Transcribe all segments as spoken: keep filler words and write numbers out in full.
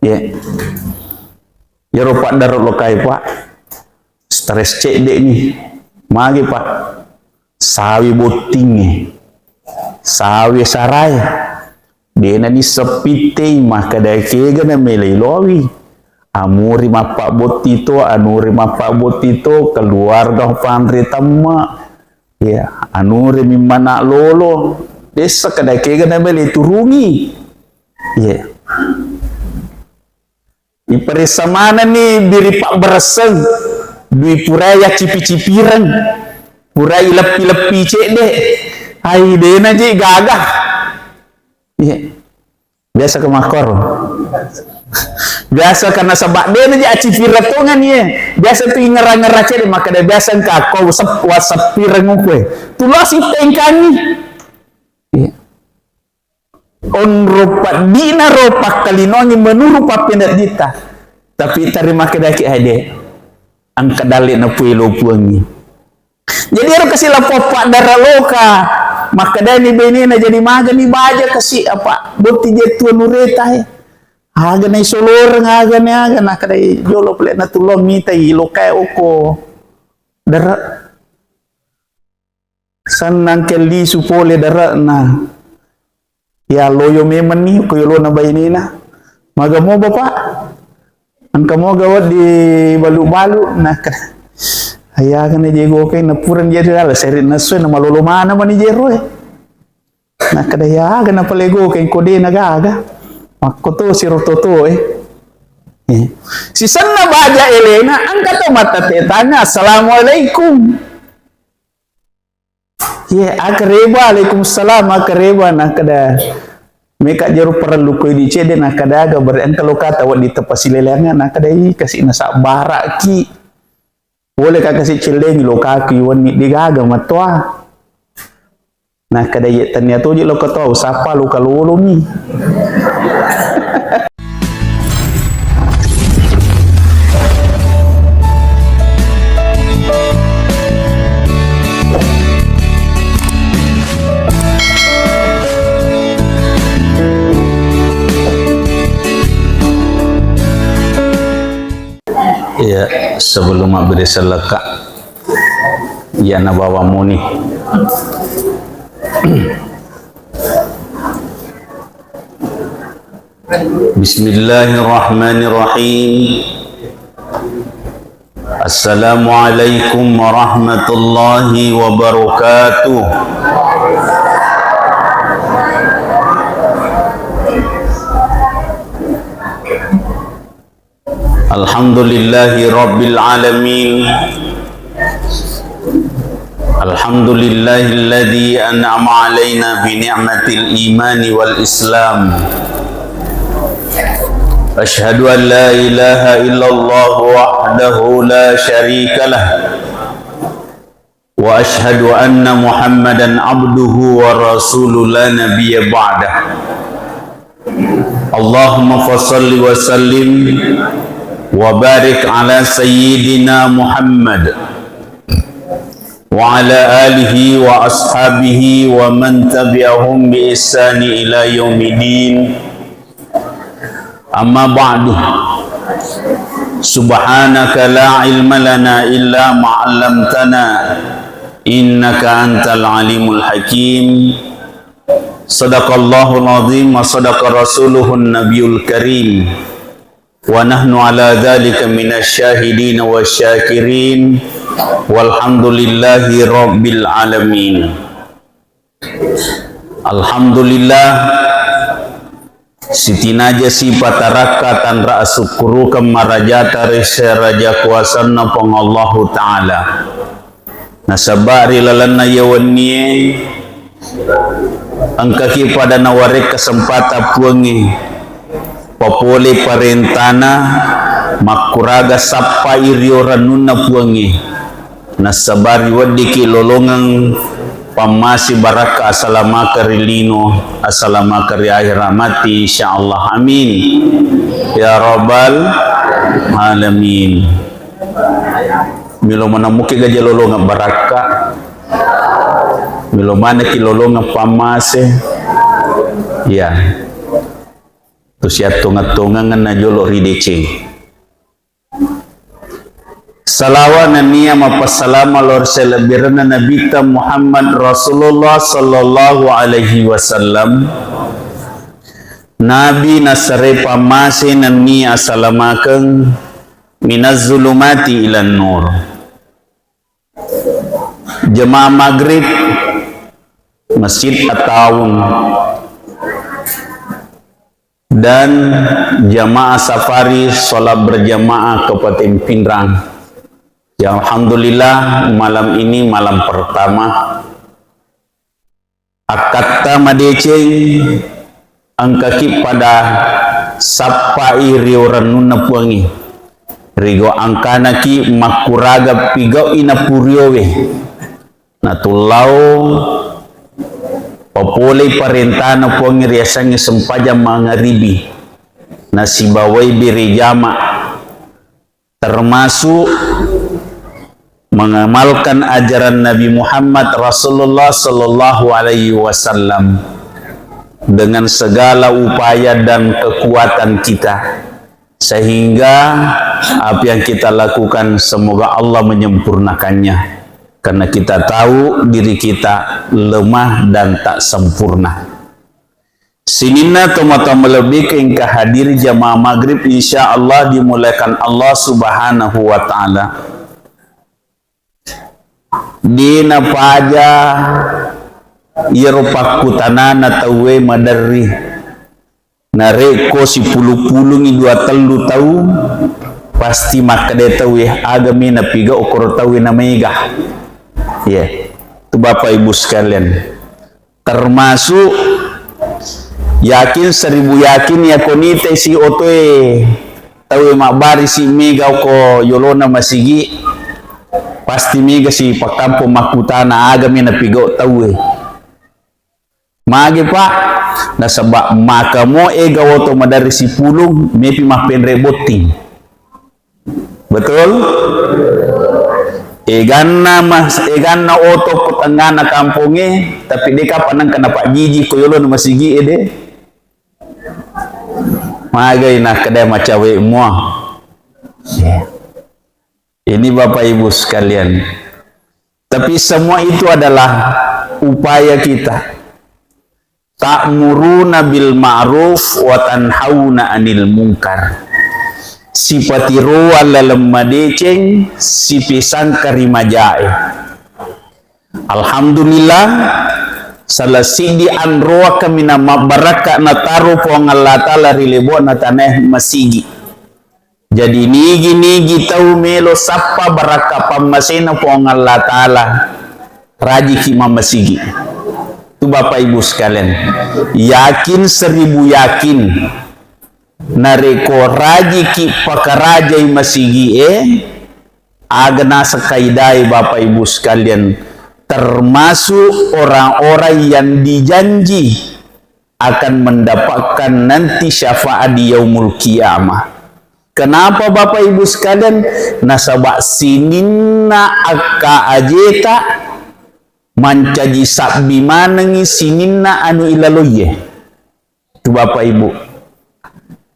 Iya. Iyaro paddaro lokai, Pak. Stres cedde ni. Magi, Pak? Sawi bottingnge. Sawi sarae. Dena ni sepittei, makkeda kega na mele lowi. Amuri mappabotti to, anuri mappabotti to, keluarga panre temma. Ya, anuri mimmana lolo. Dessa kada kega na mele turungi. Ya. Iparessa manenni diri pabberesseng, dui purai accipi-cipireng, purai leppi-leppi cedde, ai dena ji gaga. Iya. Biasa ke makkoro. Biasa karena sebab dena ji acipireng tongeng iya. Biasa tu ingera-ngera cedde, maka dia biasa engka ko sep-, wasepireng ukue. Tulasi tengkangi. Iya. Onro paddina ro pakkalinongi menuru pappeneddita. Tapi tarima kedaki ade. Engka dalle na puelo puangi. Jadi ero kasi lappo paddara loka. Makkedani benena jadi magani baja kasi apa. Botti je tua nureta e. Aga na isoloreng aga na aga na kadai jolo pele na tulong mita i loka e oko. Dara. Sennang ke lisu pole dare'na. Ya loyo memeng ni ko yolona bainena. Maga mo, Bapak? Engka mo gawat di balu-balu. Nah, ke-, ayakana je gokai na purang jadi lala seri nasu na malolo mana mani jero e. Nah, kada ya aga na pale gokai ko de na gaga. Makko to siro toto e. Eh. Sisenna baja elena, engka to mata tetanya, "Assalamualaikum." Ye, akkareba, "Waalaikumsalam," akkareba, nakkeda, "Meka jero parellu koi di cedde," nakkeda, "Aga bere engka lokata wedding tepasileleangnga," nakkeda, "I, kasi nasabbaraki. Pole ka kasi cellengi lokaki wenni degaga matoa." Nakkeda, "Ye, tennia toji lokatoa, usappa loka lolomi." Iya, sebelum mabbere selleka, iya nabawa muni. Bismillahirrahmanirrahim. Assalamualaikum warahmatullahi wabarakatuh. Alhamdulillahi rabbil alamin. Alhamdulillahilladzi an'ama alaina bi ni'matil imani wal islam. Asyhadu an la ilaha illallah wahdahu la syarika lah. Wa asyhadu anna Muhammadan abduhu wa rasuluh la nabiyya ba'dah. Allahumma fasalli wa sallim wa barik ala sayyidina Muhammad wa ala alihi wa ashabihi wa man tabi'ahum bi ihsani ila yaumiddin. Amma ba'du. Subhanaka la ilma lana illa ma 'allamtana, innaka antal alimul hakim. Sadaqallahul azim wa sadaqa rasuluhun nabiyul karim. Wa nahnu ala dzalika minasy syahidin wasy syakirin. Walhamdulillahi rabbil alamin. Alhamdulillah, sitinaja sipatarakka tanra asukkurukeng marajata ri seraja kuasanna Puang Allahu Ta'ala. Nasaba ri lalenna iya wennie, engkaki pada nawareng kesempatan Puangnge. Papole parentana, makkuraga sappai rio rannunna Puangnge. Nassabari weddiki lolongeng pammase barakka asalamakeng ri lino, asalamakeng ri ahera matti, insyaallah. Amin. Ya rabbal alamin. Melo manammuki gaja lolongeng barakka. Melo maneki lolongeng pammase. Ya. Siattongeng-tongengenna jolo ri deceng. Salawa nennia mappassalama lao ri selebbirenna Nabitta Muhammad Rasulullah sallallahu alaihi wasallam. Nabi nasare pammase nennia asalamakeng minaz zulumati ilan nur. Jemaah maghrib Masjid At-Ta'awun dan jamaah safari sholat berjamaah Kabupaten Pinrang. Ya, alhamdulillah, malam ini malam pertama. Akkatta madeceng engkaki pada sappai rio rennunna Puangnge. Rigo angkanaki makkuraga pigau'i napuriowe. Natullao papolei parentana Puangnge riasengnge sempajang mangaribi. Nasibawai bere jama. Termasuk mengamalkan ajaran Nabi Muhammad Rasulullah sallallahu alaihi wasallam dengan segala upaya dan kekuatan kita, sehingga apa yang kita lakukan semoga Allah menyempurnakannya, karena kita tahu diri kita lemah dan tak sempurna. Sininna tomatoa malebbiku engka hadir jamaah maghrib, insya Allah dimuliakan Allah Subhanahu wa Ta'ala. Dena paja iyaro pakkutanana tauwe maderri. Narekko sipulung-pulungi dua tellu tau, pasti makkeda tauwe, "Agami napigau koro tauwe namega." Iya, tu Bapak Ibu sekalian. Termasuk yakin seribu yakin, yako nite si otoe tauwe mabbarisi mega ko yolona masigi, pasti mega si pakkampong makkutana, "Agami napigau tauwe." Magi, Pak? Nasaba makamo ega oto maderri sipulung, mepi mappenre botting. Betul? Eganna mas-, eganna oto ko tengngana kampongnge, tapi de kapang nengka napajiji ko yolona masigi ede. Magai nakkeda macawe mua. Ini Bapak Ibu sekalian. Tapi semua itu adalah upaya kita. Ta'muruna bil ma'ruf wa tanhauna 'anil munkar. Sipatiroang laleng madeceng, sipesangka ri majae. Alhamdulillah, salah siddi anroa kaminang mabbarakka nataro Puang Allah Ta'ala ri lebo'na tanae masigi. Jadi, nigi-nigi tau melo sappa barakka pammasena Puang Allah Ta'ala, rajiki mammasigi. Tu Bapak Ibu sekalian, yakin seribu yakin, narekko rajiki pakarajai masigie, aga naseng kaidai Bapak Ibu sekalian, termasuk orang-orang yang dijanji akan mendapatkan nanti syafaat di yaumul qiyamah. Kenapa, Bapak Ibu sekalian? Nasaba sininna akka ajeta mancaji sabbi manengi sininna anu ilaloiye. Tu Bapak Ibu.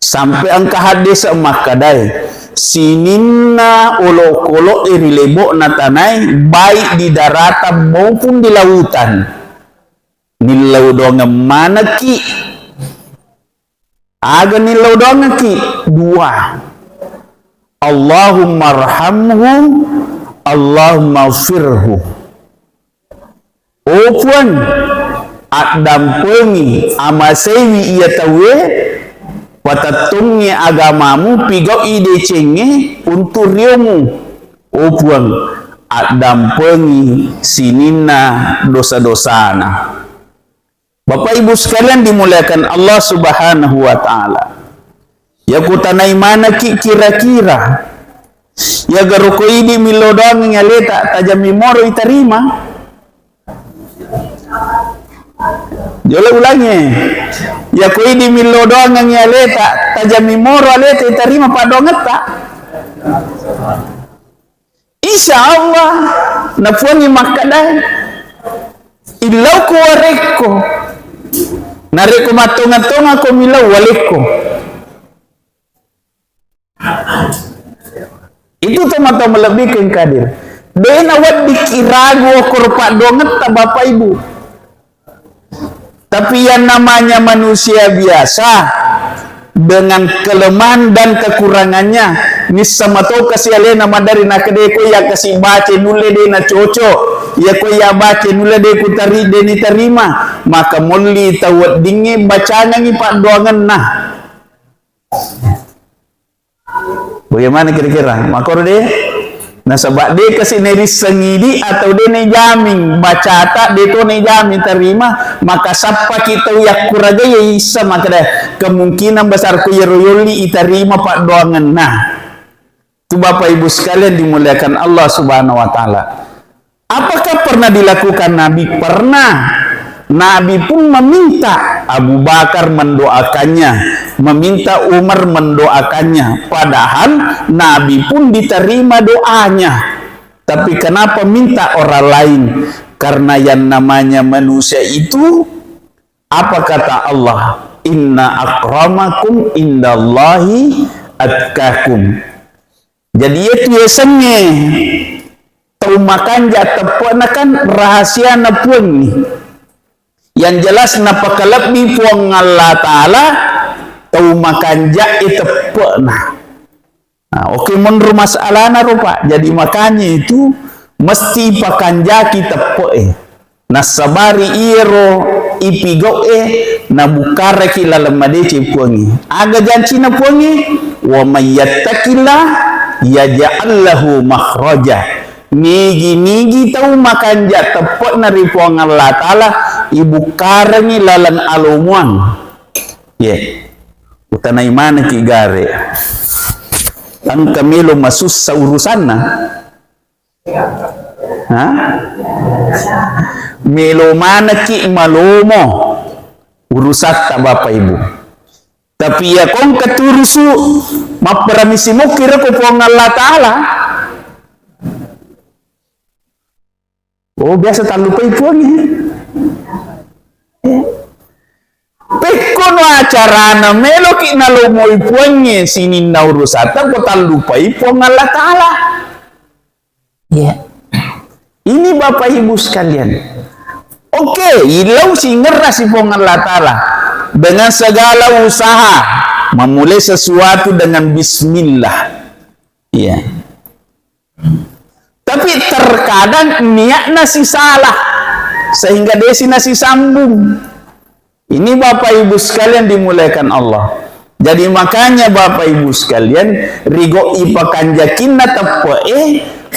Sampai engka haddese makkedae, sininna olokolo'e ri lebo'na tanae, baik di daratan maupun di lautan. Nillau doangeng manekki. Aga nillau doangekki? Dua. Allahumma arhamhu, Allahumma firhu. O Puang, addampengi, amaseiwi iya tauwe, patettongngi agamamu, pigau'i decengnge untu' riomu. O Puang, addampengi sininna dosa-dosana. Bapak Ibu sekalian dimuliakan Allah Subhanahu wa Ta'ala. Yakutanai manekki kira-kira. Yagaro ko idi millau doangengngi aleta, tajammi moro itarima. Jolo ulangi. Yako idi millau doangengngi aleta, tajammi moro aleta itarima paddoangetta. Insya Allah, na Puangnge makkeda, "Illauko warekko." Narekko mattonga-tongako millau, walekko. Itu tomatoa malebbikeng kadir. De' naweddikki ragu okkoro paddoangetta, Bapak Ibu. Tapi yang namanya manusia biasa, dengan kelemahan dan kekurangannya, nisseng matoka si alena maderri nakkeda ko iya kasi baca nulle de' nacoco, iya ko iya baca nulle de' kuteri-, de' niterima, maka molli tau weddingnge bacangengngi paddoangenna. Bagaimana kira-kira? Makkoro de'? Nasaba de' kasi nairisseng idi atau de' naijaming bacata, de' to naijaming terima, maka sappaki tau yakkuraga iya issa makkeda kemungkinan besar ko iyaro yolli iterima paddoangenna. Tu Bapak Ibu sekalian dimuliakan Allah Subhanahu wa Ta'ala. Apakah pernah dilakukan Nabi? Pernah. Nabi pun meminta Abu Bakar mendoakannya, meminta Umar mendoakannya. Padahal Nabi pun diterima doanya. Tapi kenapa minta orang lain? Karena yang namanya manusia itu, apa kata Allah? "Inna akramakum indallahi atkakum." Jadi, iyatu yasengnge tau makanja teppe'na kan rahasiana Puangngi. Yang jelas napakalebbi Puang Allah Ta'ala tau makanja e teppe'na. Nah, oke, monro masalahna ro, Pak. Jadi, makanya itu mesti pakanjaki teppe'e. Nassabari iyaro ipigau'e nabukkaraki laleng madeceng Puangnge. Aga jancina Puangnge? "Wa may yattaqillah yaj'al lahu makhraja." Nigi-nigi tau makanja teppe'na ri Puang Allah Ta'ala, ibukkarengngi laleng alomuang. Ye. Utanai manengki gare. Engka melo masussa urusanna. Ha? Melo manekki malomo urusatta, Bapak Ibu. Tapi iya kongka turusu, mapparamisi mukki reko Puang Allah Ta'ala. Oh, biasa tallupai Puangnge. Pekkono acarana meloki nalomoi Puangnge sininna urusatta, ko tallupai Puang Allah Ta'ala. Ya. Ini Bapak Ibu sekalian. Oke, ilau singerra si Puang Allah Ta'ala dengan segala usaha memulai sesuatu dengan bismillah. Iya. Tapi terkadang niatna si salah sehingga desi nasisambung. Ini Bapak Ibu sekalian dimuliakan Allah. Jadi makanya Bapak Ibu sekalian, rigo ipakanjakinna teppe'e,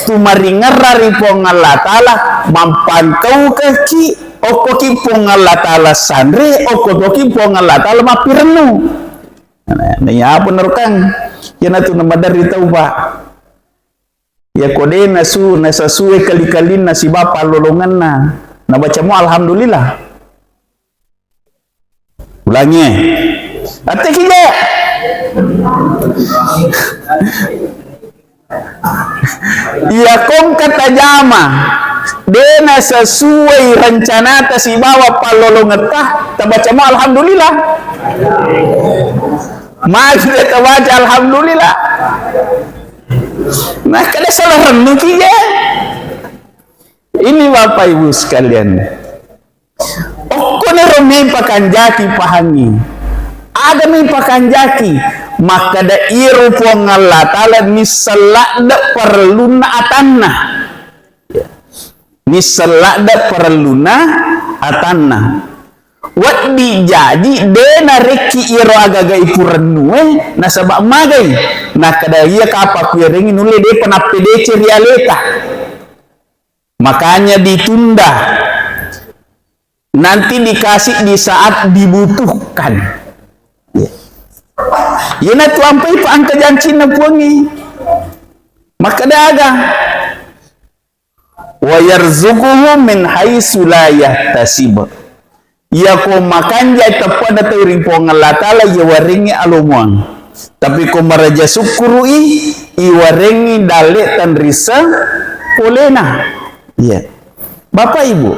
tumaringerra ri Puang Allah Ta'ala, mampangkaukaki, okkoki Puang Allah Ta'ala sanre, okko toki Puang Allah Ta'ala mappirennu. Nah, iya apa nerukang? Iyanatu namaderri tau, Pak. Iya ko de nasu, nasasue kali-kalinna sibawa pallolongenna, nabaca mo alhamdulillah. Ulangi. Atteki je. Iya kongka tajama, de nasesuai rencanata sibawa pallolongetta, tabaca mo alhamdulillah. Magi de tabaca alhamdulillah. Nah, kada salah rennuki je. Ini Bapak Ibu sekalian. Okkoniro mi pakanjaki pahangi. Aga mi pakanjaki? Makkeda iro Puang Allah Ta'ala nisseng ladde parellunna atanna. Nisseng ladde parellunna atanna. Wedding jaji de narekki iyaro agaga ipurennue, nasaba magai? Nakkeda iya kapang kuerengngi nulle depa nappedece ri aleta. Makanya ditunda. Nanti dikasih di saat dibutuhkan. Iya. Iyanatu ampai pa engka jancinna Puangnge. Makkeda aga? "Wa yarzuquhu min haitsu la yahtasib." Iyako makanjai teppe'na tau ri Puang Allah Ta'ala, iyawarengngi alomuang. Tapi ko maraja sukkuru'i, iwarengngi dalle tanrisseng polena. Iya. Bapak Ibu,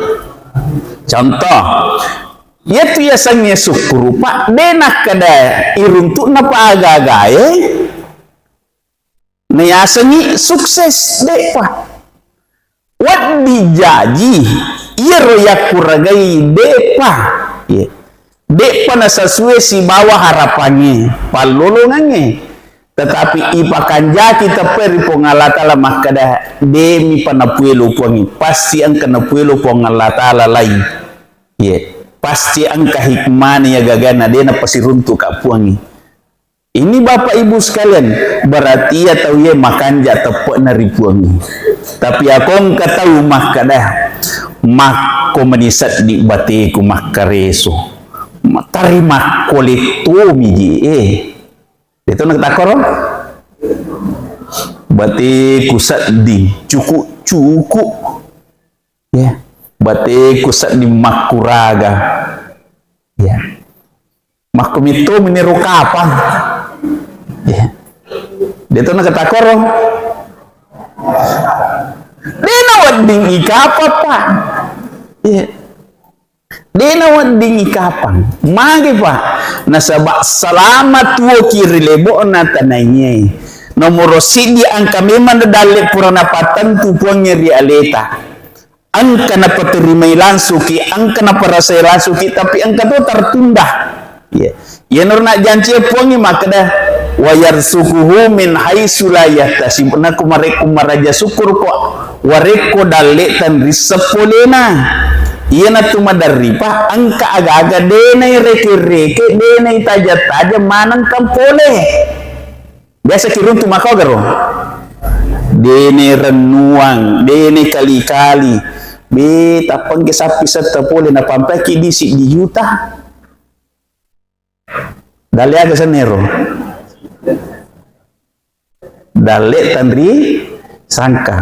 contoh, iyatu yasengnge sukkuru, Pak, de nakkeda iruntu'na pa aga-agae, nayasengngi sukses, de'pa. Wedding jaji, iyaro yakkuragai de'pa. Ye. De'pa nasasue sibawa harapangnge, pallolongengnge. Tetapi ipakanjaki teppe ri Puang Allah Ta'ala makkeda, de'mipa napuelo Puangnge, pasti engka napuelo Puang Allah Ta'ala laing. Ye. Pasti engka hikmahna iya gagana de' napasiruntuka Puangnge. Ini Bapak Ibu sekalian, berarti iya tau iya makanja teppe'na ri Puang. Tapi ako engka tau makkeda, makko meni seddi bateku makkareso. Matari makko lettomi je, eh. Itu nak takoro? Bateku seddi, cuku-cuku. Ya. Bateku seddi makkuraga. Ya. Makkumitto meniro kapang. Ya. De' to nakatakoro. De' nawedding ikapang, Pak. Ya. De' nawedding ikapang. Magi, Pak? Nasaba selama tuoki ri lebo'na tanaiye. Nomoro siddi engka memang dalle pura napattentu Puangnge ri aleta. Engka napaterimai langsuki, engka naparasai langsuki, tapi engka to tertunda. Iya. Iyanaro najjanci Puangnge makkeda, "Wa yarzuquhu min haitsu la yahtasib." Nako marekko maraja syukur ko, warekko dalle tanrisseng polena. Iyanatu maderri, Pak, engka aga-aga de' naireke-reke, de' naitaja-taja maneng kan pole. Biasa kiruntu makkogaro. De' narennuang, de' nakali-kali. Be, tappengki sappi setta pole napampaki di siddi juta. Dalle aga sennero? Dalle tanrissangka.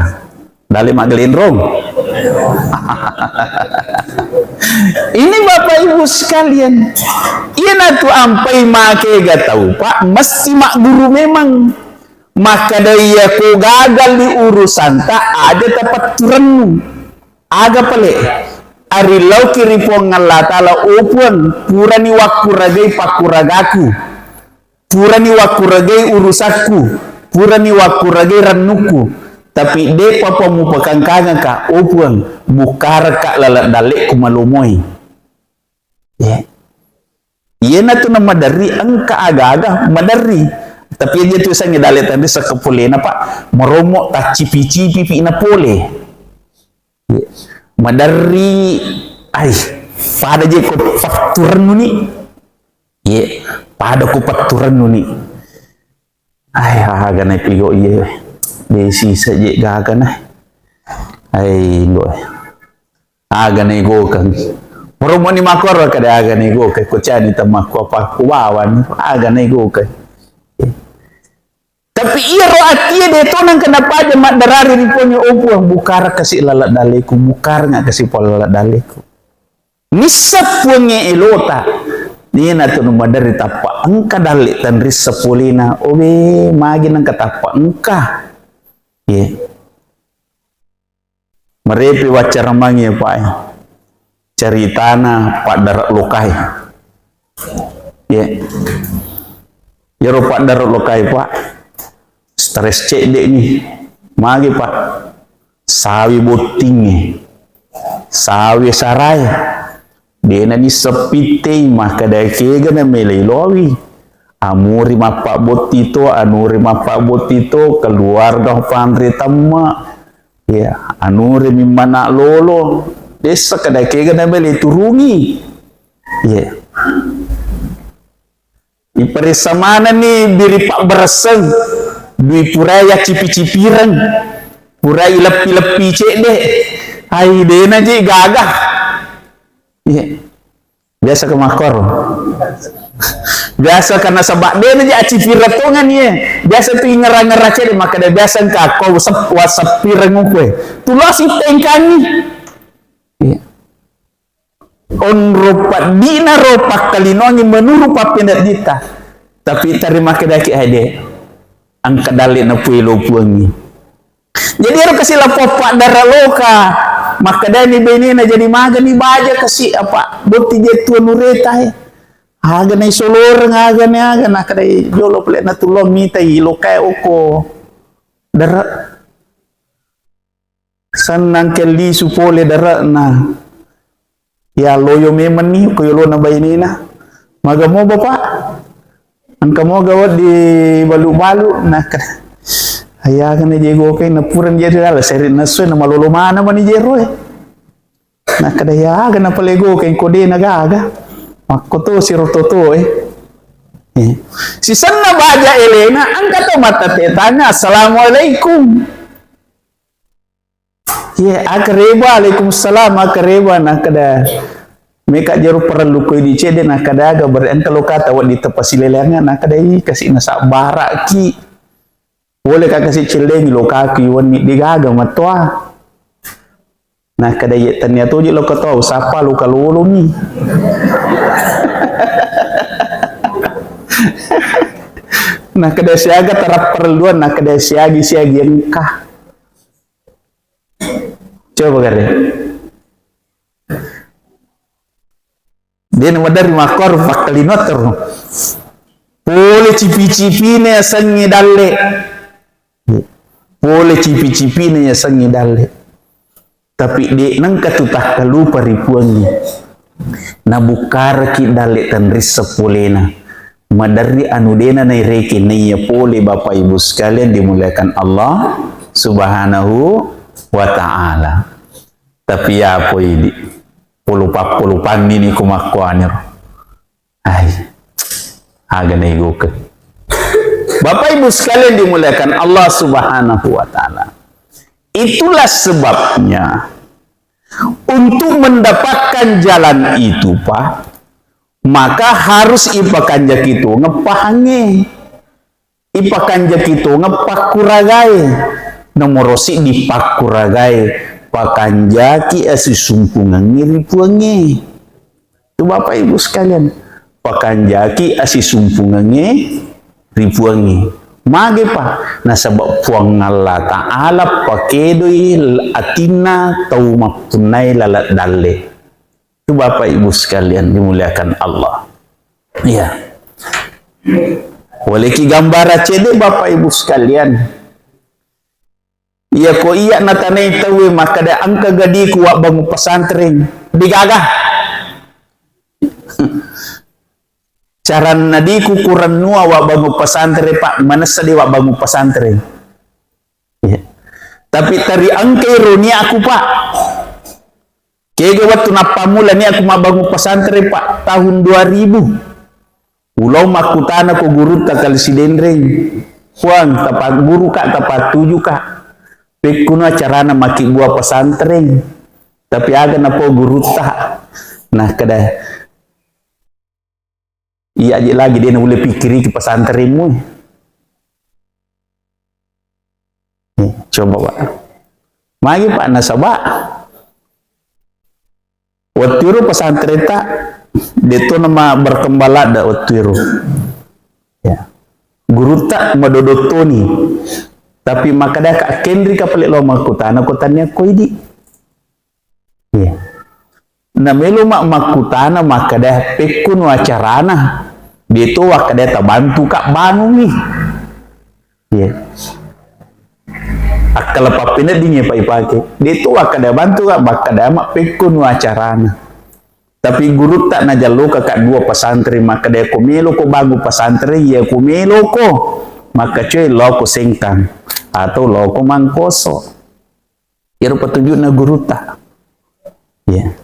Dalle maggelenrong. Ini Bapak Ibu sekalian, iyanatu ampai makega tau, Pak, mesti magguru memang. Makkeda iya ko gagal di urusanta, aja tapatturennu. Aga pale? Arilauki ri Puang Allah Ta'ala, "O Puang, purani wakkuragai pakkuragaku." Purani wakkuragai urusakku, purani wakkuragai rannukku, tapi de'pa pa mupakangkangaka, o Puang, bukkarakka laleng dallekku malomoi. Ya. Iyanatu na maderri, engka aga-aga maderri. Tapi aja tu sangi dalle tanrisseng polena, Pak, maromo taccipi-cipipi na pole. Maderri, ai, pada je ko patturennuni. Ye, pada ko patturennuni. Ai, aga na pigo iye. De sisa je gaga na. Ai, lo. Aga na igokeng. Poromoni makoro kada aga na igokeng. Ko cani temmakku apa ku bawan. Aga na igokeng. Tapi iyaro atie de to nengka napaja maddarari ri Puangnge, "O Puang, bukara kasi laleng dalleku, bukara nga kasi pole laleng dalleku." Nisseng Puangnge elota. Iyanatu nu maderri tappa engka dalle tanrisseng polena. Owe, magi nengka tappa engka. Ye. Marepe waccara mangi, Pak, e. Caritana paddara lokae. Ye. Yero paddara lokae, Pak. Stres cedde ni. Magi, Pak? Sawi bottingnge. Sawi sarae. Dena nisseng pittei, makkeda kega na mele lowi. Amuri mappabotti to, anuri mappabotti to, keluarga panre temma. Ya, anuri mimmana lolo. Dessa kada kega na mele turungi. Ya. Iparessa manenni biri pabbaresseng, dui purai accipi-cipireng, purai leppi-leppi cedde, ai dena ji gaga. Iya. Biasa ke makkoro. Biasa karena sebab dena ji acipireng tongeng ye. Biasa tu ingera-ngera cedde, maka dia biasa engka ko sep-, wasepireng ukue. Tulasi tengkangi. Iya. Onro paddina ro pakkalinongi menuru pappeneddita. Tapi tarima kedaki ade. Engka dalle na puelo puangi. Jadi ero kasi lappo paddara loka. Makkedani benena jadi magani baja kasi apa. Botti je tua nureta e. Aga na isoloreng, aga na aga. Nakkedai jolo pale na tulong mitai lokae oko. Dere'. Sennang kelli su pole dere'na. Ya loyo memang ni ko yolona bainena. Maga mo, Bapak? Engka moga wedding balu-balu, nakkeda, "Ayagana je gokai, napurani je ri laleng, seri nassue na malolo maneng mani jero e." Nakkeda, "Ayagana pale gokai, ko de' na gaga." Makkotosi ro toto e. Eh. Sisenna baja elena, engka to mattette tanya, "Assalamualaikum." Ye, akkareba, "Waalaikumsalam," akkareba, nakkeda, "Meka jero parellu koi di cedde," nakkeda, "Aga bere engka lokata wedding tapasileleangnga?" Nakkeda, "Ih, kasi nasabbaraki. Pole ka kasi cellengi lokaki wenni, de' gaga matoa." Nakkeda, "Ye, tennia toji lokatoa, usappa loka loloni." Nakkeda, "Siaga tarapparelluang?" Nakkeda, "Siagi-siagi engka." Coba gare. De' na maderri makkoro pakkalino terro. Pole cipi-cipina yasengnge dalle. Pole cipi-cipina yasengnge dalle. Tapi de' nengka tu takkalupa ri Puangnge. Nabukkaraki dalle tenrisseng polena. Maderri anu de'na naireke naiya pole, Bapak Ibu sekalian dimuliakan Allah Subhanahu wa Ta'ala. Tapi ya apa idi? Polo pappolo pannini ko makkuaniro. Ai, aga naigokeng. Bapak Ibu sekalian dimuliakan Allah Subhanahu wa Ta'ala. Itulah sebabnya untuk mendapatkan jalan itu, Pak, maka harus ipakanjaki tongeng pahangnge. Ipakanjaki tongeng pakkuragae. Nomoro siddi pakkuragae, pakanjaki asisumpungengnge ri Puangnge. Tu Bapak Ibu sekalian, pakanjaki asisumpungengnge ri Puangnge. Mage, Pak? Nasaba Puang Allah Ta'ala pakedoi atinna tau mappunnai laleng dalle. Itu Bapak Ibu sekalian dimuliakan Allah. Iya. Waleki gambara cedde Bapak Ibu sekalian. Iya ko iya natanai tauwe makkeda engka gadiku wabbangung pesantren. Degaga. Caranna diku kurennua wabbangung pesantren, Pak. Manessa de wabbangung pesantren. Iya. Tapi teri engkai roni aku, Pak. Kega wettu nappammula niatku mabbangung pesantren, Pak, tahun dua ribu. Ulao makkutana ko gurutta Kali Sidenreng, "Puang, tapagguruka, tapattujuka? Pekkuno acarana makkibbua pesantren, tapi aga napau gurutta?" Nakkeda, "Iya aja lagi de naulle pikkiriki pesantrenmu." Eh, coba, Pak. Magi, Pak, nasaba wettu ero pesantrenta de to nama berkembang ladde wettu ero. Ya. Gurutta madodottoni. Tapi makkeda ka kenri ka pale lao makkutana ko tania ko idi. Iya. Namelo ma makkutana makkeda, "Pekkuno acarana?" De to wakkeda, "Tabantuka bangungi." Iya. Akkala pappeneddingngi, Pak, ipake. De to wakkeda, "Bantuka," makkeda ma, "Pekkuno acarana?" Tapi gurutta najalloka ka dua pesantren makkeda, "Ko melo ko bangun pesantren, iya ko melo ko makkacoe lao ko Sengkang atau lao ko Mangkoso." Iyaro petunjukna gurutta. Iya.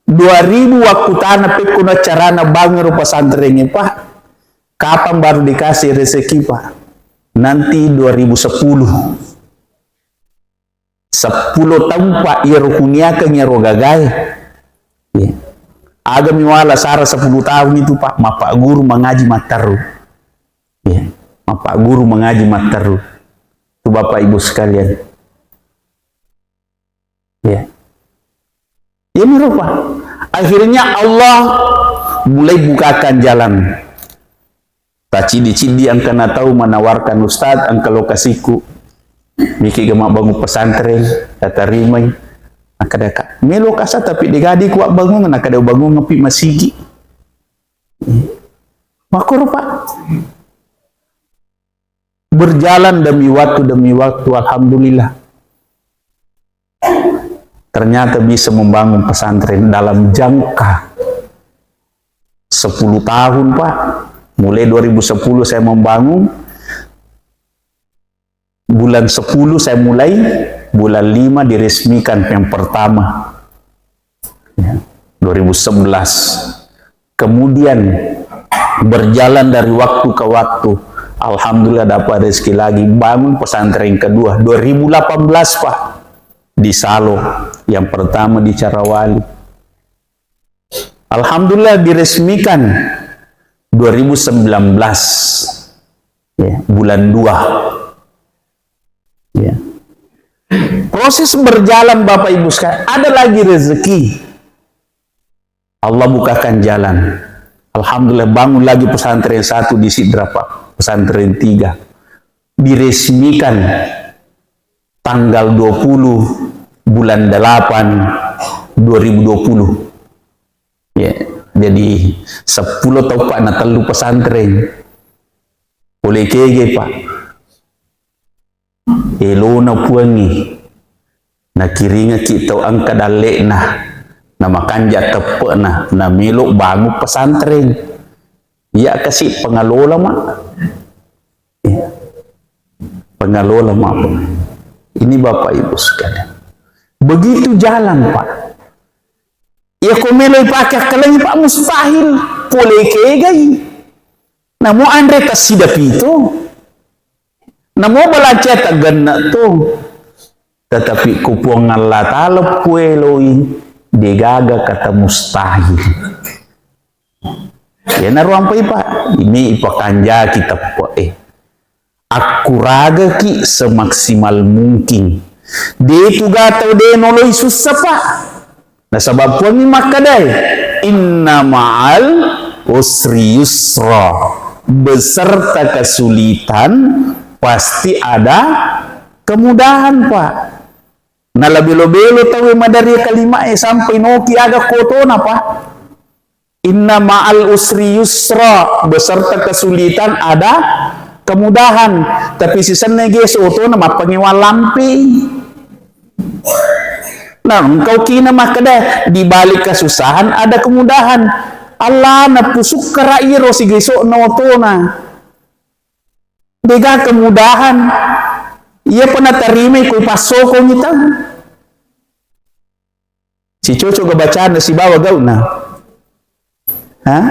Dua ribu wakkutana pekkuno carana bangun ro pesantrengnge, Pak. Kapan baru dikasih rezeki, Pak? Nanti dua ribu sepuluh. Seppulo taung, Pak, iyaro kuniakeng iyaro gagae. Iya. Aga mi wala sara sepuluh taung itu, Pak, mappagguru mangaji matteru. Iya. Mappagguru mangaji matteru. Tu Bapak Ibu sekalian. Ya. Ini rupa. Akhirnya Allah mulai bukakan jalan. Tacidi-cidi engka na tau menawarkan, "Ustaz, engka lokasiku. Miki gama bangun pesantren, tatarimai." Akkeda ka, "Melo kasa tapi degadi kuat bangun," nakkeda, "Bangun ngepi masigi." Makoro, Pak. Berjalan demi waktu, demi waktu, alhamdulillah. Ternyata bisa membangun pesantren dalam jangka sepuluh tahun, Pak. Mulai dua ribu sepuluh saya membangun, bulan sepuluh saya mulai, bulan lima diresmikan yang pertama. Ya, dua ribu sebelas. Kemudian berjalan dari waktu ke waktu. Alhamdulillah dapat rezeki lagi, bangun pesantren kedua, dua ribu delapan belas, Pak, di Salo. Yang pertama di Carawali. Alhamdulillah diresmikan dua ribu sembilan belas, ya, bulan dua. Ya. Proses berjalan, Bapak Ibu sekalian, ada lagi rezeki. Allah bukakan jalan. Alhamdulillah, bangun lagi pesantren satu di Sidrap, Pak. Pesantren tiga. Diresmikan tanggal dua puluh bulan delapan dua ribu dua puluh. Ya, jadi sepuluh tau, Pak, na tellu pesantren. Pole kege, Pak. Elona Puangnge. Nakiringaki tau engka dalle'na. Na makanja teppe'na. Na melo bangun pesantren. Iya kasi pengalola, Mak. Iya. Pengalola, Mak. Ini Bapak Ibu sekalian. Begitu jalan, Pak. Iya ko melo ipake akkalengngi, Pak, mustahil. Pole kegai. Namo anre tassida pito. Namo balancea tagenne to. Tetapi ku Puang Allah Ta'ala pueloi, degaga kata mustahil. Iyanaro ampai, Pak, ini ipakanjaki teppe'e. Akkuragaki semaksimal mungkin. De tu ga tau de noloi sussa, Pak. Nasaba Puangngi makkedae, "Inna ma'al usri yusra." Beserta kesulitan pasti ada kemudahan, Pak. Nalabelo-belo tauwe maderri kalimae sampai noki aga kotona, Pak. "Inna ma'al usri yusra," beserta kesulitan ada kemudahan. Tapi sisenna geso otona mappangewang lampe. Nah, engkau kina makkeda, di balik kesusahan ada kemudahan. Allah napusukkara iro sigeso'na otona. Dega kemudahan. Iya pernah terima ikut pasokong kita. Si cocok ga bacana sibawa gauna. Hah?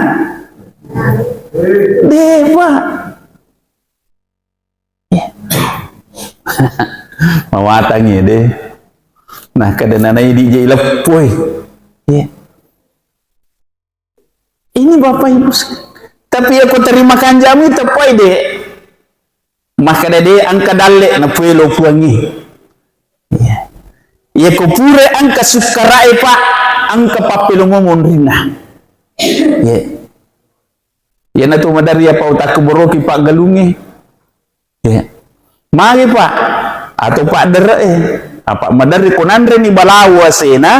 Dewa. Mawatangi deh. Nah, kada nanai di jai leppoi. Iya. Ini Bapak Ibu sekalian. Tapi aku terima kanjami tepai deh. Makkeda de engka dalle napuelo Puangnge. Iya. Iya ko pura engka sukkarae, Pak, engka pappelongo monrinna. Iya. Iyanatu maderri apa utakku boroki paggalungnge. Iya. Magi, Pak, atau Pak dere'e. Apa maderri ko nanreni balawo asena,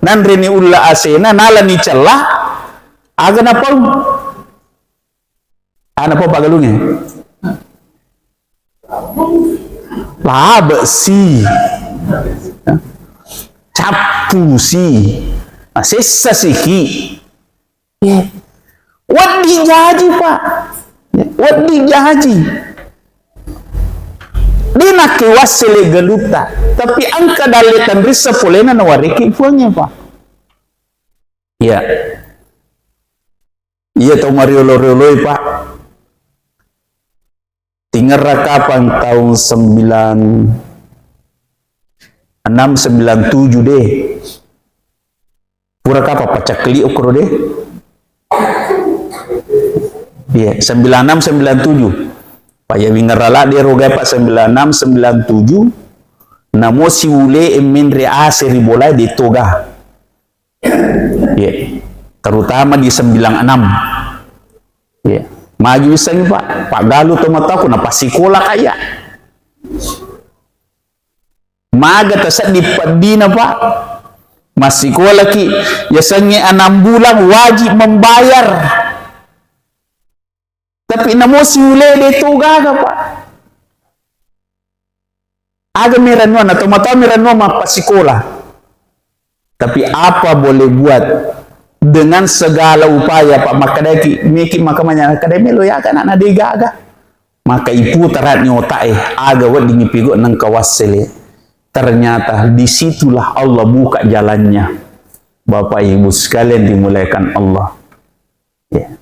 nanreni ulla asena, nalani cella, aga napau? Ana po paggalungnge? Labe si. Cappu si. Nah, sessa siki. Ye. Wedding jaji, Pak. Ye, wedding jaji. Di nakke wassele galutta, tapi engka dalle tanrissa polena nawariki Puangnge, Pak. Iya. Iya, tau mariolo-rioloi, Pak. Tingerra kapang taung sembilan enam, sembilan tujuh deh. Pura kapang pacakkeli okoro deh. Iya, sembilan enam, sembilan tujuh. Pak, iya wingerra ladde roga, Pak, sembilan enam, sembilan tujuh. Namo siule emmenre ase ri bola de toga. Iya. Terutama di sembilan enam. Iya. Magi wissengngi, Pak? Paggalu to mataku, napassikola ka iya. Maga taseddi peddina, Pak. Massikolaki, yasengnge enam bulan wajib membayar. Tapi namo siule de to gaga, Pak. Aga merennuang, na tomatoa merennuang mappasikola. Tapi apa boleh buat, dengan segala upaya, Pak, makkedaki, meki makamanya, kada melo ya, anak na degaga. Maka iputarani otak e, aga wedding ipigau nengka wassele. Ternyata disitulah Allah buka jalannya. Bapak Ibu sekalian dimuliakan Allah. Ya.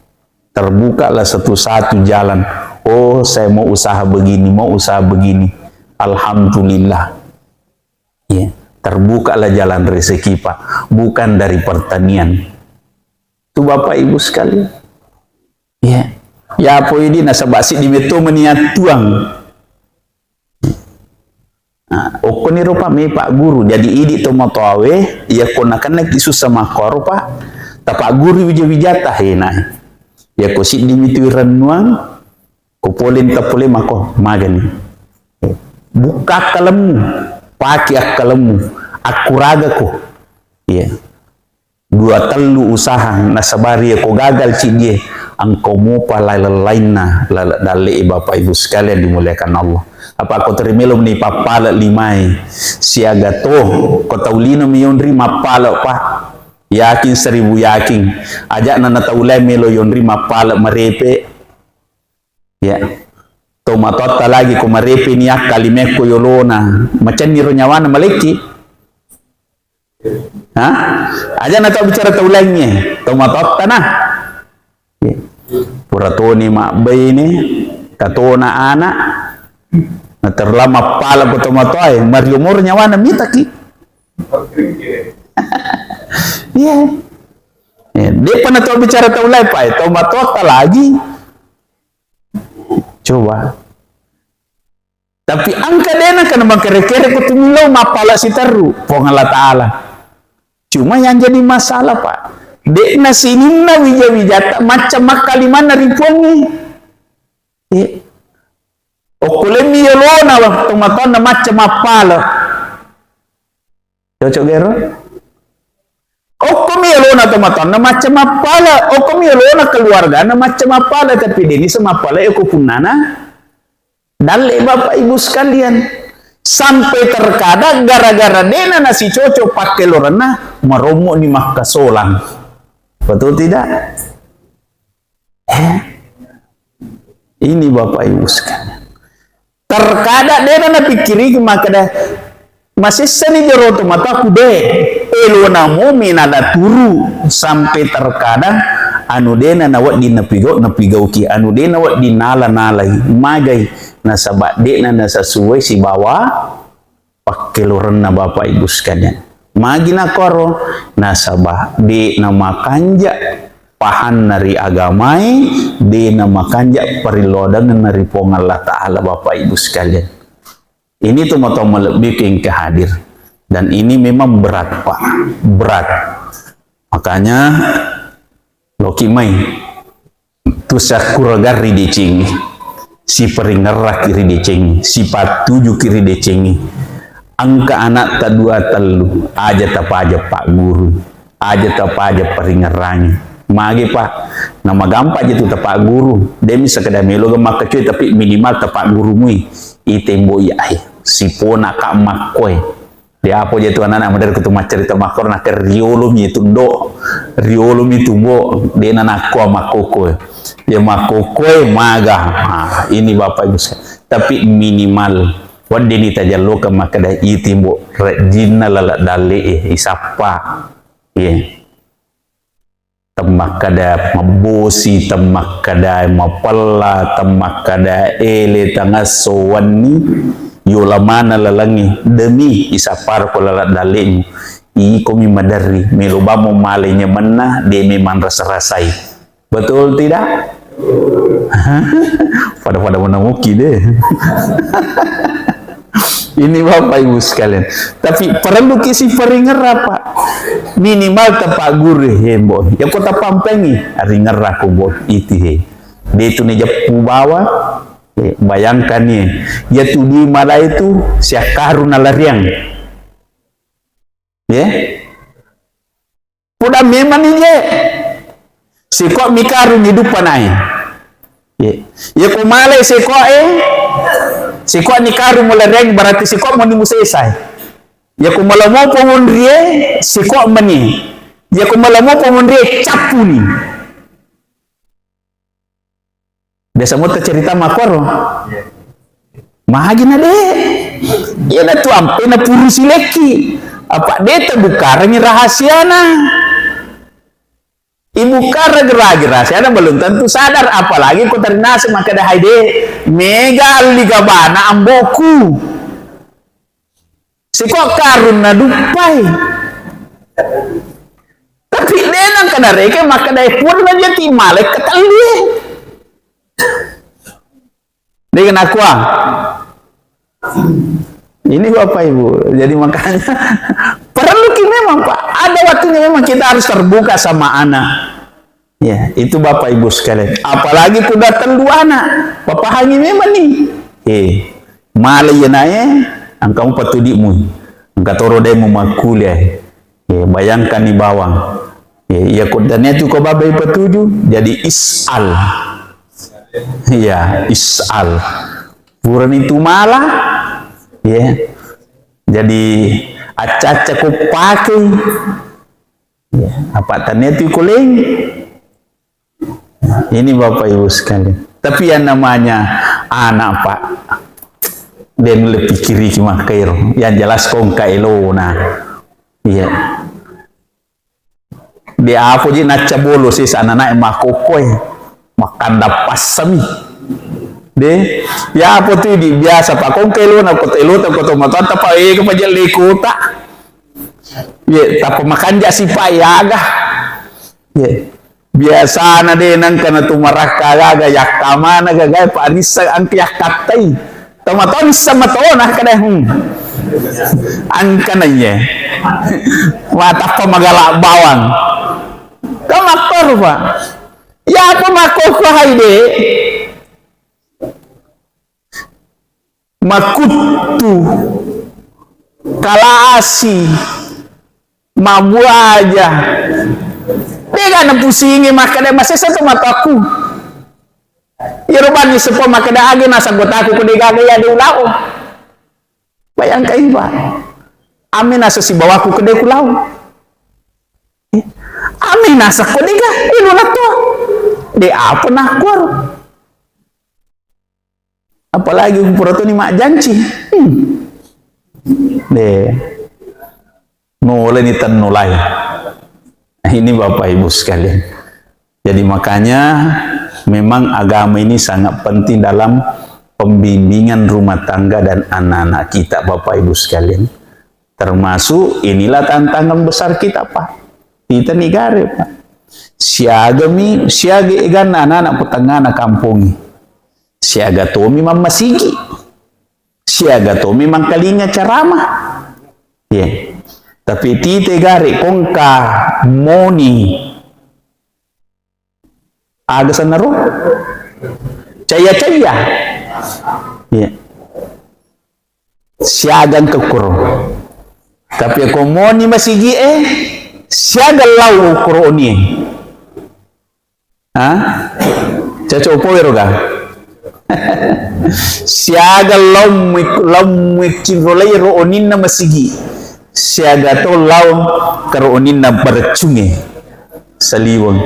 Terbukalah satu-satu jalan. Oh, saya mau usaha begini, mau usaha begini. Alhamdulillah. Ya. Terbukalah jalan rezeki, Pak. Bukan dari pertanian. Itu Bapak Ibu sekalian. Ya. Ya, apa idi nasaba siddi metto meniat tuang. Nah, okkoniro, Pak, me Pak Guru. Jadi, idi tomatoawe, iya ko nakennaki sussa makkoro, Pak, tapagguru wija-wijata, he, nah. Iya ko siddi mitu irennuang, ko pole ta pole mako, magani. Bukka akkalemmu, pake akkalemmu, akkuraga ko. Iya. Dua tellu usaha, nasabari ko gagal ciddie, engka mopa laleng lainna, laleng dalle e, Bapak Ibu sekalian dimuliakan Allah. Apa ko teri melo ni pappale limae, siaga to, ko tau lino mi yonri mappale, Pak. Yakin seribu yakin. Ajakna na tau lain melo yonri mappale marepe. Ya. Tomatoatta lagi ko marepe ni akka limekko yolona, macenniro nyawana malekki. Ha? Aja na tau bicara tau laingnge, tomatoatta na. Ya. Pura toni mabbaine, katona anak, na terlama pala ko tomatoae, mario moro nyawana mitaki. Iya. Ya, depa na tau bicara tau lain, Pak, tomatoatta lagi. Coba. Tapi engka dena kana mangkere-kere ko tumillau mappala siterru Puang Allah Ta'ala. Cuma yang jadi masalah, Pak, de'na sininna wija-wijata macca makkalimanna ri Puangnge. Eh. Okko lemmi yolona tomatoanna macca mappala. Cocok gero? Okkomi yolona tomatoanna macca mappala, okkomi yolona keluargana macca mappala, tapi deni semappala eko punnana. Dalle Bapak Ibu sekalian. Sampai terkadang gara-gara dena nasi cocok pakke lorenna, marommo ni makkasolang. Betul tidak? Eh? Ini Bapak Ibu sekalian. Terkadang dena napikkiriki makkeda, masessani jero tomatoaku de, elona mo mena naturu, sampai terkadang anu dena nawedding napigau, napigauki, anu dena wedding nala, nalai, magai, nasaba dena nasasuai sibawa pakkelorenna Bapak Ibu sekalian. Magi nakoro? Nasaba de namakanja pahanna ri agamae, de namakanja parillodangenna ri Puang Allah Ta'ala, Bapak Ibu sekalian. Ini tomatoa malebbi ku engka hadir. Dan ini memang berat, Pak. Berat. Makanya, loki mai. Tu sakkuraga ri decengnge, siparingerraki ri decengnge, sipattujuki ri decengnge. Engka anakta dua tellu, aja tapaja pagguru, aja tapaja paringerrangi. Magi, Pak, namagampang je tu tapagguru. Demi sekedar meloga makkecoe, tapi minimal tapaggurumui. Itembo iya, eh, siponaka makkoe. Diapo je tu anak-anak maderri ko tu maccarita makkoro, nakke riolomi tu do, riolomi tu bo, dena nakko makkokkoe. Ya makkokkoe maga. Ah, ini Bapak Ibu sekalian. Tapi minimal weddeni tajalloka makkeda itimbo rejjinna laleng dalle e isappa. Iya. Temmakkeda mabbosi, temmakkeda mapella, temmakkeda ele, tangasso, wenni, yola maneng lalengnge, demi isapparo ko laleng dalle'mu. Ikomi maderri, melo bammo male nyemenna, de memang rasa-rasai. Betul tidak? Pada-pada menemuki deh. Ini Bapak Ibu sekalian. Tapi perlu kisi peringerra, Pak. Minimal tapagguru, he, Mbok. Ya, ko tapampengi, ringerra ko, Mbok. Iti, he. De tu ni jeppu bawa. Eh, bayangkan, ye. Ya tu di mala itu, siakaru nalariang. Ye. Puda memang ni je. Siko mi karung hidup panai. Ye. Ye ko male siko e. Siko'ni karung mulareng, berarti siko' moni musesai. Iya ku mala mopo monrie, siko' meni. Iya ku mala mopo monrie, cappuni. Biasa motta cerita makkoro. Magi na de'. Iya na tu ampe na purusi lekki. Apa de' tabukarangi rahasiana. Ibu karang ragi rahasiana belum tentu sadar, apalagi ko terinase makkeda, "Hai de', mega alli gabana amboku." Siko' karung na duppai. Tapi de' nangka nareke makkeda, "Eh, pura na jati malai ketellie." Dia kena kuah. Ini Bapak Ibu. Jadi makanya perlu ki memang, Pak. Ada waktunya memang kita harus terbuka sama anak. Ya, itu Bapak Ibu sekalian. Apalagi kuda telu anak. Papahangi memang nih. Eh, malah iya nae, angkamu patudimu. Angka toro dai mu makkuliah. Ya, bayangkan ni bawang. Ya, iya ko dania tu ko babai patuju, jadi is'al. Iya, is'al. Purani tu mala, ya. Jadi acca-acca ko pakai. Ya, apa tania tu ko leng. Ini Bapak Ibu sekalian. Tapi yang namanya anak, Pak, den le pikiri ki makkairo. Yang jelas kongka elona. Iya. De' apa ji nacca bolo sesa anak-anak makkokkoe. Makkanda passami. De', ya apa tu di biasa, Pak, kongka elona, kota elota, kota matoatta, Pak, eh, kepaja le kota. Ye, tappa makanja si, Pak, yaga. Ye. Biasana de' nengka na tu marakka gaga, yakkamana gaga, Pak, rissa angka yakkattai. Tau matoni sama tona kada, hmm. Angkana iye. Matappa magala bawang. Kau makkoro, Pak. Ya apa makkoro hai de'? Makuttu, kalasi, mabuaja. De'ga napusingi makkeda masessa to mataku. Iyaro banni seppo makkeda age nasang gotaku ko de'gaga iya de' ulao. Bayangkan, Pak. Ame nasa sibawaku ko de' kulao. Eh, ame nasa ko de'ga, ilo nato. De' apa nakuaro. Apalagi ku pura toni majjanci. Hmm. De'. Noleni tennolai. Ini Bapak Ibu sekalian. Jadi makanya memang agama ini sangat penting dalam pembimbingan rumah tangga dan anak-anak kita, Bapak Ibu sekalian. Termasuk inilah tantangan besar kita, Pak. Kita negara, Pak. Siagami, siaga eganna anak-anak petengana kampongi. Siaga tomi mammasigi. Siaga tomi mangkalinga ceramah. Ye. Tapi tite gare kongka moni. Aga sanaro? Caya-caya. Ye. Siaga engka kuro. Tapi ko moni masigi e, siaga lau kuro oni e. Ha? Cocok poiro ga? Siaga lau mui-, lau muicinrolai ro oninna masigi. Siaga to lau karo oninna bareccunge. Saliweng.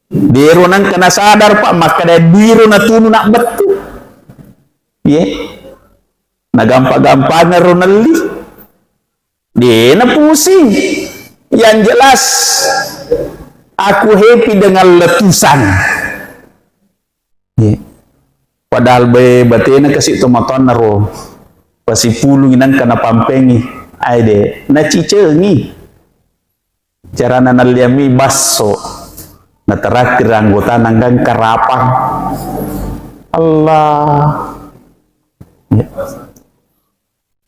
Dero nangka nasadar, Pak, makkeda duiro natunu nabbettu. Ye. Nagampa-gampangeng ro nelli. De' napusing. Yang jelas, aku happy dengan letusan. Ye. Padahal be batena kasi tomatoanna ro. Pasipulungi nangka napampengi. Ai de', nacicengi. Carana nalliammi basso. Naterakhir anggota nanggang karapang. Allah. Ya.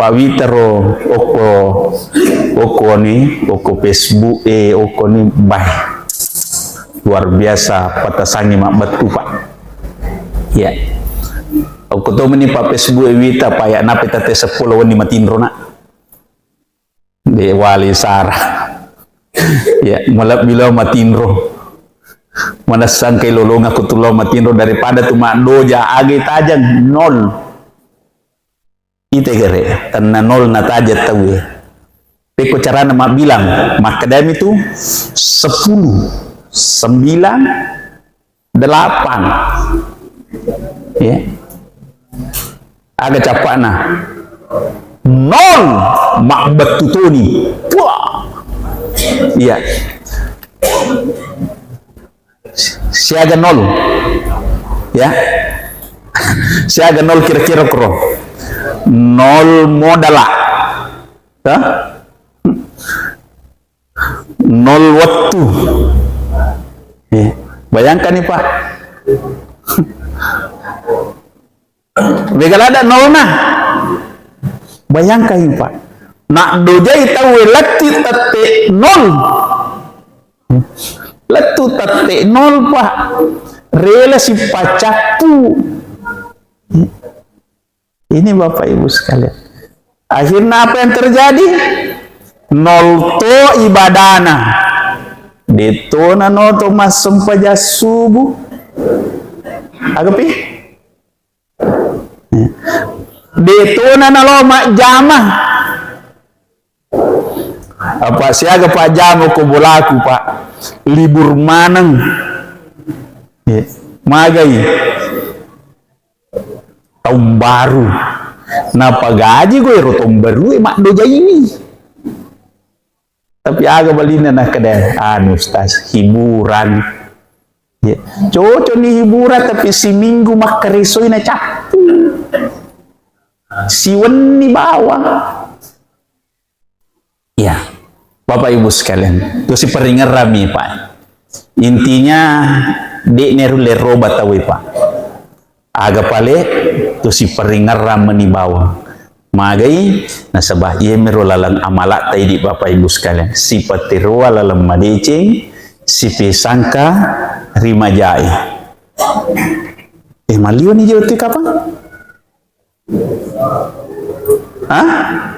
Pawitaro okko, okko ni, okko Facebook, eh, okko ni, bah. Luar biasa patasangi mabbettu, Pak. Ya. Okko to meni, Pak, Facebook e wita, Pak, ya, nape tate seppulo wenni matinro, nak. De' wali sara. Ya, malebbi lao matinro. Manessang ke lolonga ko tu lao matinro daripada tu maddoja age tajeng nol. Ite gare, tenna nol natajeng tauwe. Pekko carana mabbilang, makkedami tu sepuluh, sembilan, delapan. Ya. Aga cappa'na? Nol, mabbettu toni. Wah. Iya. Siaga nol. Ya. Siaga nol kira-kira kuro. Nol modala. Hah? Nol wettu. Eh, bayangkan nih, Pak. Mega ladda nolna. Bayangkan nih, Pak. Nak dojai tauwe latti tette nol. Lettu tette nol, Pak. Rela sipacappu. Ini Bapak Ibu sekalian. Akhirnya apa yang terjadi? Nol to ibadana. Detona no to massempajang subuh. Agapi? Detona nalo majjama. Apa siaga pajjama ko bolaku, Pak? Libur maneng. Magai. Taung baru. Napagaji gue ro taung baru e maddoja ini. Tapi aga balinna nakkeda, anu, Ustaz, hiburan. Ya. Cocok ni hiburan, tapi siminggu makkaresoi na cappu. Siwenni bawang. Ya, Bapak Ibu sekalian, tu siperingerami, Pak. Intinya, de' neru leroba tawe, Pak. Aga pale, tu siperingerang meni bawang. Magai, nasaba iye mero laleng amalak taidi, Bapak Ibu sekalian. Sipateroa laleng madeceng, sipesangka rimajai. Eh, maliwani je wettu kapang? Hah?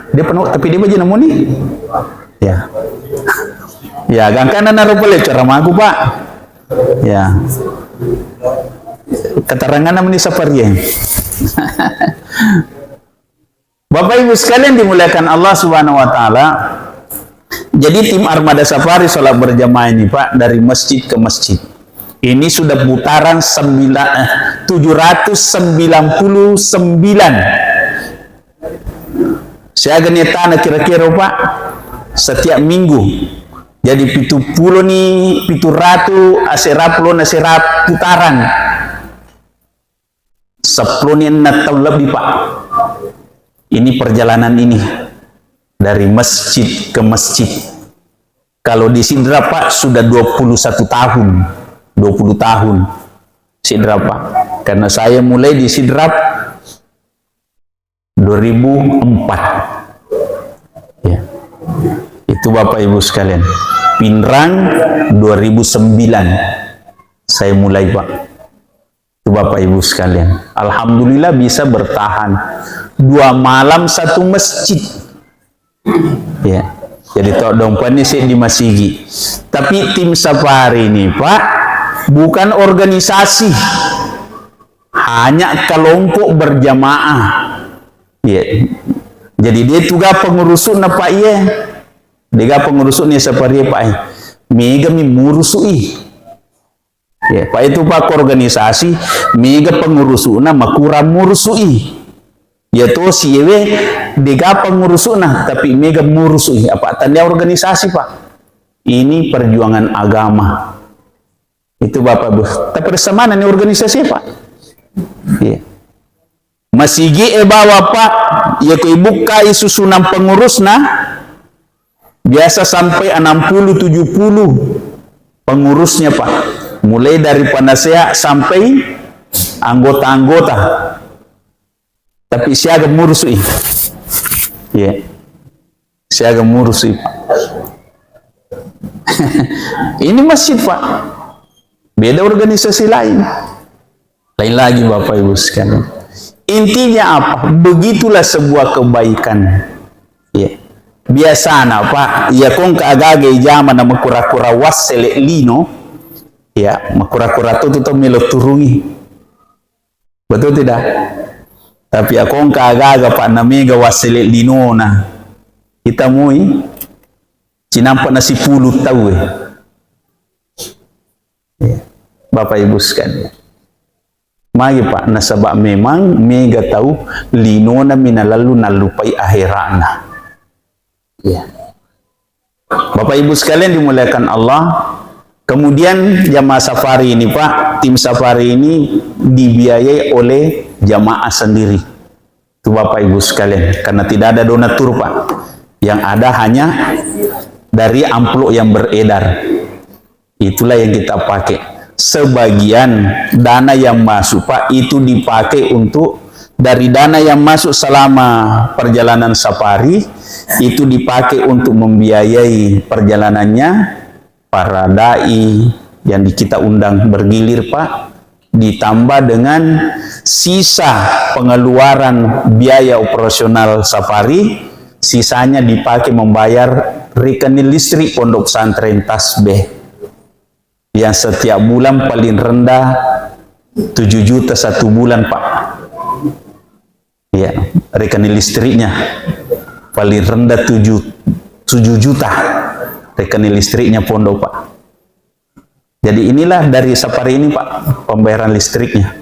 Dia penuh, tapi dia baju nemu nih? Ya. Ya, gangkana naro pole ceramaku, Pak. Ya. Keterangan namanya safari ya. Bapak Ibu sekalian dimuliakan Allah Subhanahu wa Ta'ala, jadi tim Armada Safari sholat berjamaah ini, Pak, dari masjid ke masjid. Ini sudah putaran sembilan, eh, tujuh ratus sembilan puluh sembilan. Siaga ni tana kira-kira, Pak, setiap minggu. Jadi pitu puluh ni, pitu ratu, asera pulo na sera putaran. Seppulo ni enneng taung lebbi, Pak. Ini perjalanan ini dari masjid ke masjid. Kalau di Sidrap, Pak, sudah dua puluh satu tahun, dua puluh tahun Sidrap, Pak. Karena saya mulai di Sidrap dua ribu empat. Ya. Itu Bapak Ibu sekalian. Pinrang dua ribu sembilan saya mulai, Pak. Itu Bapak Ibu sekalian. Alhamdulillah bisa bertahan dua malam satu masjid. Ya. Jadi todong pani seddi masigi. Tapi tim safari ini, Pak, bukan organisasi. Hanya kelompok berjamaah. Ya. Jadi dia tugas pengurusna, Pak, iya. Dega pengurusna safari, Pak, iya. Mega mi murusui. Ya, Pak, itu, Pak, organisasi, mega pengurusna makurang murusui. Ya to siyewe dega pengurusna, tapi mega murusui. Apa tanda organisasi, Pak? Ini perjuangan agama. Itu Bapak Ibu. Tapi mana nih organisasi, Pak? Iya. Masigi e bawa, Pak, iya ko ibukkai susunan pengurusna, biasa sampai enam puluh tujuh puluh pengurusnya, Pak. Mulai dari penasehat sampai anggota-anggota. Tapi siaga murusui. Iya. Siaga murusui, Pak. Ini masjid, Pak. Beda organisasi lain. Lain lagi, Bapak Ibu sekalian. Intinya apa? Begitulah sebuah kebaikan. Ya. Biasana, Pak, ya kong keagaga ijama na makura-kura wassele lino, ya, makura-kura tu tu melo turungi. Betul tidak? Tapi akongka aga-aga, Pak, na mega wassele linona. Kita mui cinampa na sipulu tau e. Iya. Bapak Ibu sekalian. Magi, Pak, nasaba memang mega tau linona mi nalallu nallupai akherana. Iya. Bapak Ibu sekalian dimuliakan Allah, kemudian jamaah safari ini, Pak, tim safari ini dibiayai oleh jamaah sendiri. Itu Bapak Ibu sekalian, karena tidak ada donatur, Pak. Yang ada hanya dari amplop yang beredar. Itulah yang kita pakai. Sebagian dana yang masuk, Pak, itu dipakai untuk, dari dana yang masuk selama perjalanan safari, itu dipakai untuk membiayai perjalanannya, para dai yang di-, kita undang bergilir, Pak, ditambah dengan sisa pengeluaran biaya operasional safari, sisanya dipakai membayar rekening listrik Pondok Pesantren Tasbih yang setiap bulan paling rendah tujuh juta satu bulan, Pak. Iya, rekening listriknya paling rendah tujuh, tujuh juta rekening listriknya pondok, Pak. Jadi inilah dari safari ini, Pak, pembayaran listriknya.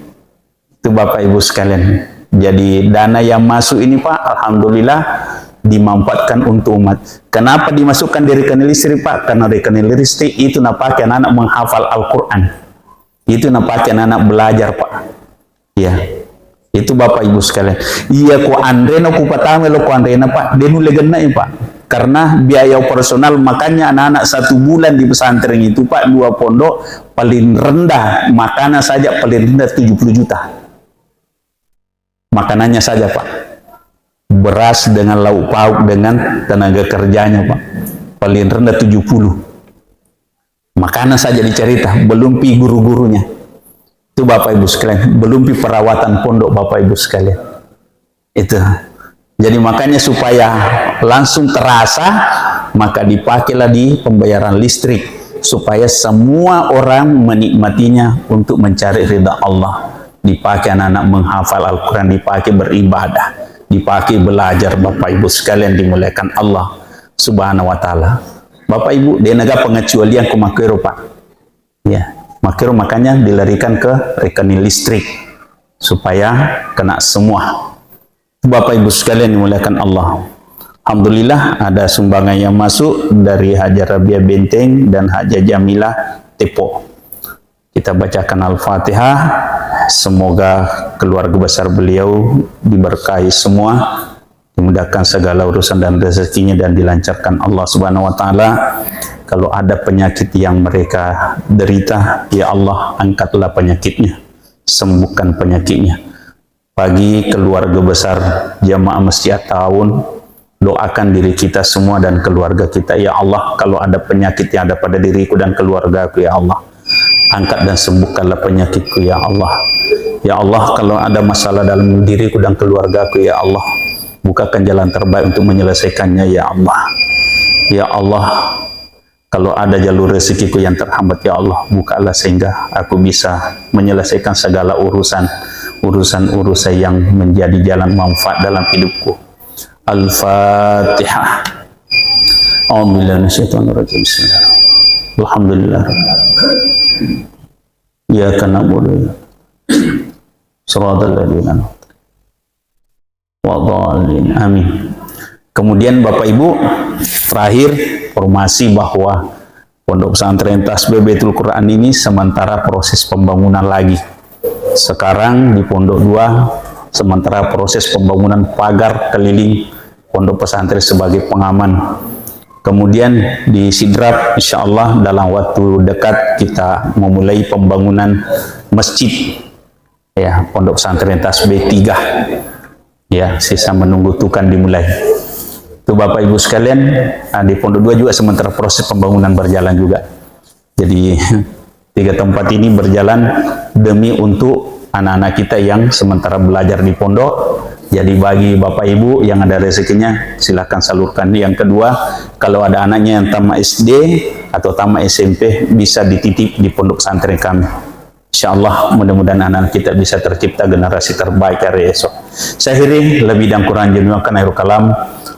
Itu Bapak Ibu sekalian. Jadi dana yang masuk ini, Pak, alhamdulillah dimanfaatkan untuk umat. Kenapa dimasukkan di rekening listrik, Pak? Karena rekening listrik itu napakai anak-anak menghafal Al-Quran. Itu napakai anak-anak belajar, Pak. Iya. Itu Bapak Ibu sekalian. Iya, ku anrena, ku patama lo ku anrena, Pak. De nulle genna, Pak. Karena biaya operasional, makanya anak-anak satu bulan di pesantren itu, Pak, dua pondok, paling rendah makanan saja paling rendah tujuh puluh juta. Makanannya saja, Pak. Beras dengan lauk pauk dengan tenaga kerjanya, Pak. Paling rendah tujuh puluh. Makanan saja dicerita, belum pi guru-gurunya. Itu Bapak Ibu sekalian, belum pi perawatan pondok Bapak Ibu sekalian. Itu. Jadi makanya supaya langsung terasa, maka dipakailah di pembayaran listrik supaya semua orang menikmatinya untuk mencari ridha Allah. Dipakai anak-anak menghafal Al-Quran, dipakai beribadah, dipakai belajar, Bapak Ibu sekalian dimuliakan Allah Subhanahu wa Ta'ala. Bapak Ibu, de naga pengecualian ku makkero, Pak. Ya, makkero makanya dilarikan ke rekening listrik supaya kena semua. Bapak Ibu sekalian dimuliakan Allah. Alhamdulillah ada sumbangan yang masuk dari Hajar Rabia Benteng dan Hajar Jamila Tepo. Kita bacakan Al-Fatihah. Semoga keluarga besar beliau diberkahi semua, dimudahkan segala urusan dan rezekinya, dan dilancarkan Allah Subhanahu wa Ta'ala. Kalau ada penyakit yang mereka derita, ya Allah, angkatlah penyakitnya, sembuhkan penyakitnya. Bagi keluarga besar jamaah Masjid At-Ta'awun, doakan diri kita semua dan keluarga kita. Ya Allah, kalau ada penyakit yang ada pada diriku dan keluargaku, ya Allah, angkat dan sembuhkanlah penyakitku, ya Allah. Ya Allah, kalau ada masalah dalam diriku dan keluargaku, ya Allah, bukakan jalan terbaik untuk menyelesaikannya, ya Allah. Ya Allah, kalau ada jalur rezekiku yang terhambat, ya Allah, bukalah sehingga aku bisa menyelesaikan segala urusan, urusan-urusan yang menjadi jalan manfaat dalam hidupku. Al-Fatihah. A'udzubillahi minasyaitonirrajim. Bismillahirrahmanirrahim. Alhamdulillah. Iyyaka na'budu wa iyyaka nasta'in. Shiratal ladzina an'amta Wadhalin. Amin. Kemudian Bapak Ibu, terakhir informasi bahwa Pondok Pesantren Tasbih Baitul Quran ini sementara proses pembangunan lagi. Sekarang di Pondok dua sementara proses pembangunan pagar keliling pondok pesantren sebagai pengaman. Kemudian di Sidrap, insya Allah dalam waktu dekat kita memulai pembangunan masjid, ya, Pondok Pesantren Tasbih tiga. Ya, sisa menunggu tukan dimulai. Itu Bapak Ibu sekalian, ah, di Pondok dua juga sementara proses pembangunan berjalan juga. Jadi tiga tempat ini berjalan demi untuk anak-anak kita yang sementara belajar di pondok. Jadi bagi Bapak Ibu yang ada rezekinya, silakan salurkan. Yang kedua, kalau ada anaknya yang tamat S D atau tamat S M P, bisa dititip di pondok pesantren kami. Insya Allah, mudah-mudahan anak kita bisa tercipta generasi terbaik hari esok. Saya akhiri, lebih dan kurang jenuhkan akhirul kalam.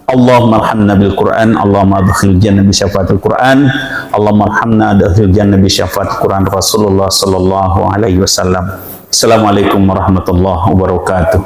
Allahumma arhamna bil Quran, Allahumma adkhil jannah bi syafaatil Quran, Allahumma arhamna adkhil jannah bi syafaatil Quran Rasulullah sallallahu alaihi wasallam. Assalamualaikum warahmatullahi wabarakatuh.